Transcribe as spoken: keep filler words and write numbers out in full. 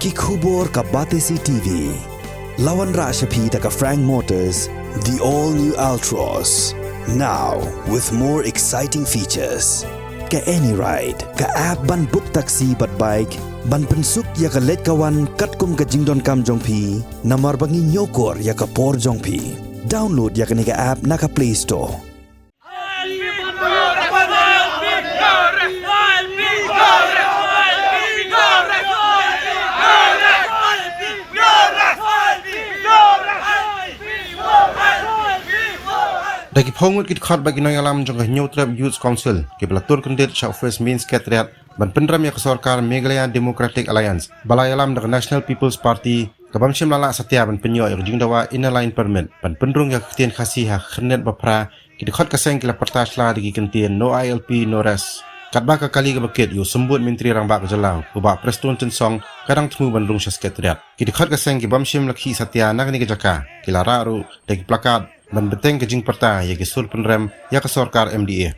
Ki khubor ka Batesi T V. La wanrah sha phi da ka Frank Motors, the all new Altroz. Now with more exciting features. Ka AnyRide, ka app ban book taxi bad bike, ban pynsuk ïa ka leit ka wan katkum ka jingdonkam jong phi, namar ba ngi ñiewkor ïa ka por jong phi. Download ïa kane ka app na ka Play Store. Da ki phew ngut ki dkhot bad ki nongïalam jong ka Hynñiewtrep Youth Council kiba la tur kyndit sha office Main Secretariat ban pynrem ïa ka sorkar Meghalaya Democratic Alliance ba la ïalam da ka National People's Party, ka bym shym la lah satia ban pynïoh ïa ka jingdawa Inner Line Permit ban pynrung ïa ka ktien Khasi ha ka khyrnit ba phra. Ki dkhot ka seng ki la pyrta sla da ki kyntien No I L P, No Rest. Katba ka kali kaba kit ïa u Symbud Myntri Rangbah ka jylla, u Bah Prestone Tynsong, ka dang thmu ban rung sha Secretariat. Ki dkhot ka seng ki bym shym la khih satia na kane ka jaka ki la rah ruh da ki placard ban bteng ka jingpyrta ïa ki sur pynrem ïa ka sorkar M D A.